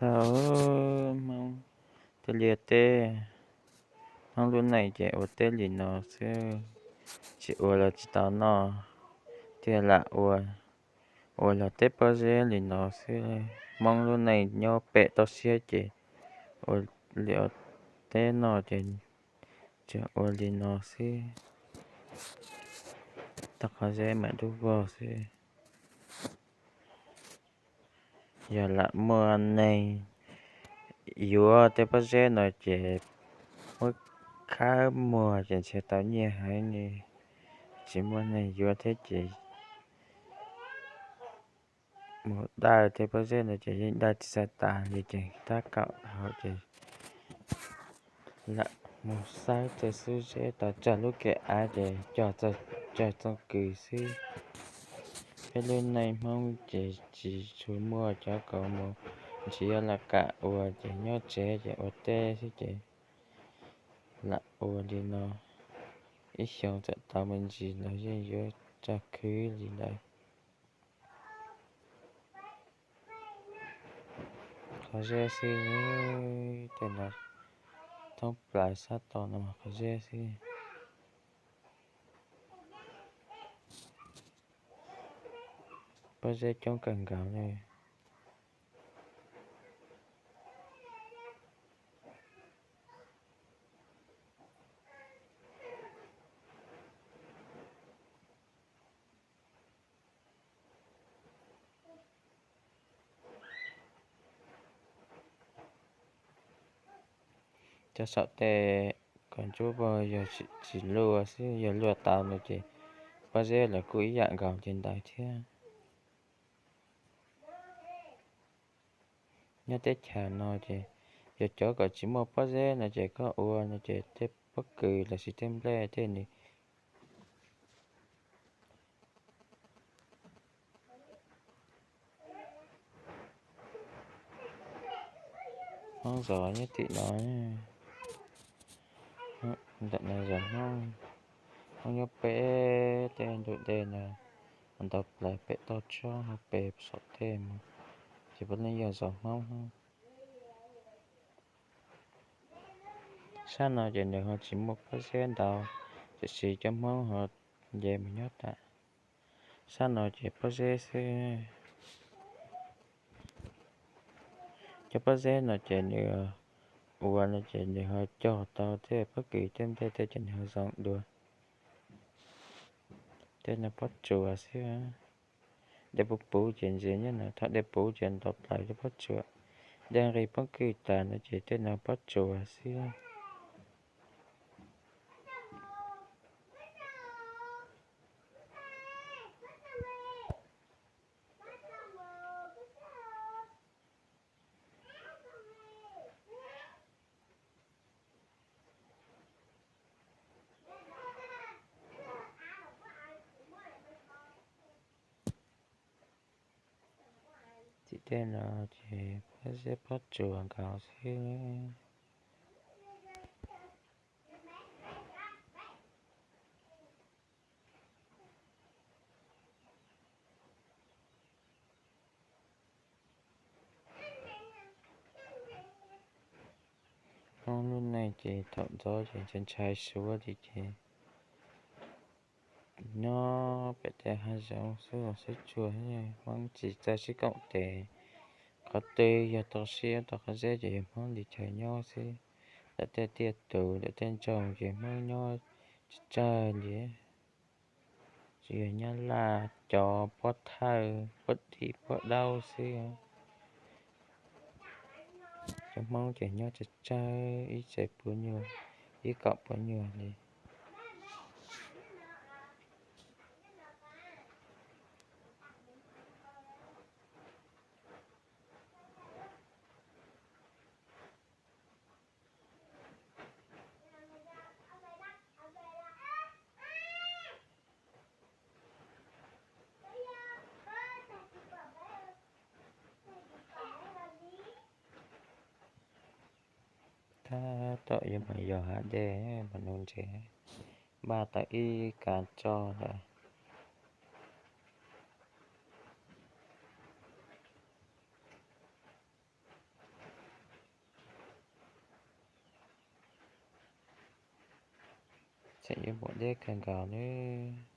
Thaum Hmoob thiaj li teb, Hmoob lub neej ces ua teb li no xwb, tsis ua los tsis tau noj, thiaj lam ua, ua los teb pob zeb li no xwb. Hmoob lub neej nyob pem toj siab ces ua li teb noj ces tsuas ua li no xwb, tau qhov zeb mam dub vog xwb. Yog lam muaj neeg yuav tej pob zeb no ces muab khawb muag ces ntshe tau nyiaj heev li. Tsis muaj neeg yuav thiab ces mus dawj tej pob zeb no ces yeej dawj tsis txawj tas li ces tab kaum dhau ces lam mus xawb tej xub zeb tau tsawg lub kev av ces cog tsawg txooj kws xwb. Peb lub neej Hmoob ces tsis tshua muaj cov kaus mom, tsis yog lam kam ua ces nyob tsev ces ua teb xwb ces lam ua li no. Ib xyoo txawm tau me ntsis los yeej yuav tso khwb li ntawd. Qhov zeb xwb, tej no thoob plaws sab tod no mas qhov zeb xwb. Pob zeb coob kawg nkaus li. Cov saum tej kaus ntsuab vog yog tsis luaj xwb, yog luaj tau no ces pob zeb los kuj ib yam nkaus li ntawd thiab. Nyob teb chaws no ces yog cov kom tsis muaj pob zeb no ces koj ua no ces tej pob kws los sis tej nplej tej nws Hmoob zos nyob tim no, ntawm no zos Hmoob, Hmoob nyob pem tej ntug dej no, ntau plaws pem toj tsob hauv pes saum tej mus, ces puav leej yog zos Hmoob. Sab no ces nws ho tsis muaj pob zeb ntau, tiam sis cov Hmoob ho nce mus nyob tas. Sab no ces pob zeb xwb. Cov pob zeb no ces nws ua no ces nws ho cog tau tej pob kws tej nplej tej ces nws ho zoo dua. Tej no pob tsuas xwb. Dej puv puv ces ntsia nyob no, thaum dej puv ces ntau plaws cov pob tsuas. Dej nqis pob kws tas no ces tej no pob tsuas xwb. Tim tej no ces pob zeb pob tsuas nkaus xwb. Hmoob lub neej ces thaum ntxov ces ntshai ntshai suav li ces nyob pem tej hav zoov xwb los sib tsuag, Hmoob tsis txawj sib koom tes. Qhov twg yog tau siab tau qhov zeb ces yog Hmoob li chaw nyob xwb. Ntawm tej tiaj tus ntawm tej nroog ces Hmoob nyob tsawg tsawg li. Tsuas yog Nyab Laj cov pob thawj pob dim pob daub xwb. Cov Hmoob ces nyob tsawg tsawg ib tsev puas nyuag, ib kaum puas nyuag li. Tab tom yuav mus yos hav dej mas nuv ntses, npaj tau ib kas tsoj lawm. Tseem yuav npuam deb kawg nkaus nawb.